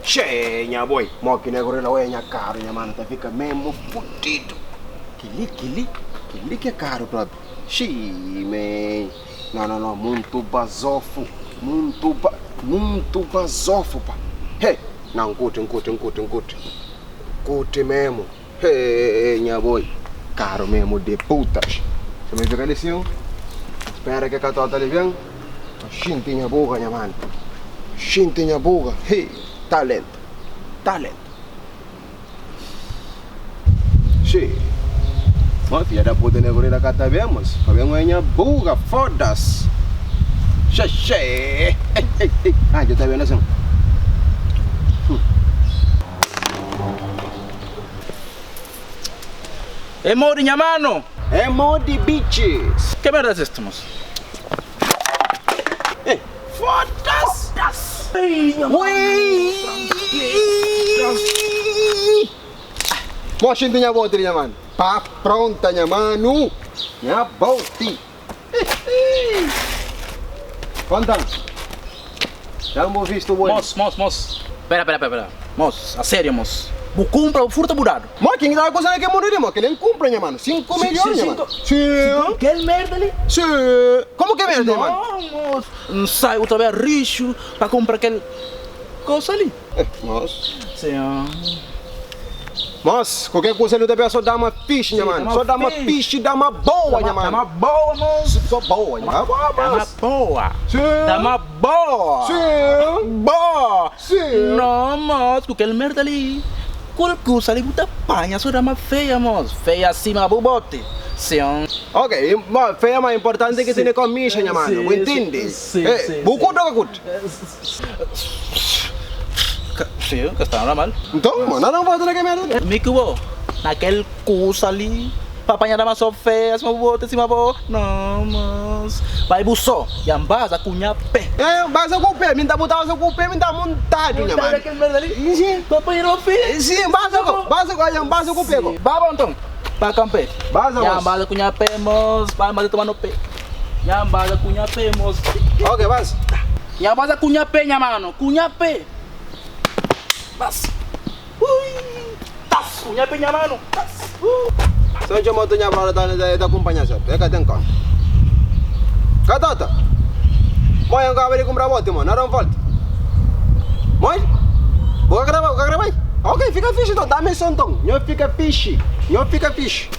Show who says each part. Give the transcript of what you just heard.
Speaker 1: Xee nha boi, mo ki negro la oia nha karu nha mano ta fika memo fudidu. Kili kili kili ki é karu propi. Xii man. No no no muntu bazofu, muntu ba muntu bazofu pa. He, na nkuti nkuti nkuti nkuti. Nkuti memo. He nha boi, karu memo de putas. Se mi fika li sin, spera ke katota li ben. Xinti nha buga nha mano, xinti nha buga. He, talento, talento. Xi, mo fidja da puta ne gorila ka ta ben mos, pa ben oia nha buga, fodas. Xe xe, ei ei ei, ah dja ta ben asin.
Speaker 2: É modi nha mano.
Speaker 1: É modi bitches.
Speaker 2: Que merda es este mos?
Speaker 1: Ei, fodas!
Speaker 2: Fodas! Ei, nha mano.
Speaker 1: Mo xinti nha boti li nha mano. Pa pronta nha mano. Nha boti. Kontan. Dam bo visto boi.
Speaker 2: Mos, mos, mos. Pera, pera, pera, pera. Mos, a serio mos. Bu kumpra, bu furta bu dadu.
Speaker 1: Mo kin ki ta kusa na kel mundu li mo? Kel en kumpra nha mano. 5 milhon nha mano. Si.
Speaker 2: Kel merda li?
Speaker 1: Si. Komu ke merda nha mano?
Speaker 2: No mos. N sai otra bes rixu pa kumpra kel kosa li.
Speaker 1: Eh, mos.
Speaker 2: Si.
Speaker 1: Mos, qualquer coisa nu ta bem só dá uma fixe, nha mano. Só dá uma fixe, dá uma boa, nha mano.
Speaker 2: Dá uma boa, mos.
Speaker 1: Só boa, nha mano.
Speaker 2: Dá uma boa.
Speaker 1: Sim.
Speaker 2: Dá uma boa.
Speaker 1: Sim.
Speaker 2: Boa.
Speaker 1: Sim.
Speaker 2: Não, mos, com aquele merda ali. Qual coisa ali, bu ta panha só dá uma feia, mos. Feia acima bu bote. Sim.
Speaker 1: Ok, mo, feia mais importante que tem comicha, nha mano. Bu entende?
Speaker 2: Sim,
Speaker 1: Eh,
Speaker 2: sim,
Speaker 1: bu
Speaker 2: sim.
Speaker 1: curte ou ka curte?
Speaker 2: Sim, ka sta nada mal.
Speaker 1: Nton, mo, nada nvolta na kel merda li.
Speaker 2: Mi ku bo, na kel kusa li, pa panha dama so fea sima bu bota sima bo, no mos. Bai bu so, ya N baza ku nha pe.
Speaker 1: Eh, baza ku pe, mi N ta botaba so ku pe, mi N ta montadu, nha
Speaker 2: Montadu
Speaker 1: mano.
Speaker 2: na kel merda li,
Speaker 1: Sim.
Speaker 2: pa panha dama fea.
Speaker 1: Sim, baza ku, baza ku, ya N baza ku pe go.
Speaker 2: Ba bo nton, pa kanpe.
Speaker 1: Baza,
Speaker 2: Ya N
Speaker 1: mos.
Speaker 2: baza ku nha pe, mos, bai manda toma no pe. Nha baza ku nha pé, mos.
Speaker 1: Ok, baza.
Speaker 2: Nha baza ku nha pé, nha mano. Ku nha pé. Bas. Ui. Tas. Ku nha pé, nha mano. Tas. Uh.
Speaker 1: Só txoma otu nha brother ta ta ta kumpanha certo. E ka ten konta. Ka tota. Moi eu kaba di kumpra boti mo, na da un volta. Moi? Bu ka graba, bu ka graba? Ok, fika fixe então, dá-me som então. Nho fica fixe. Nho fica fixe.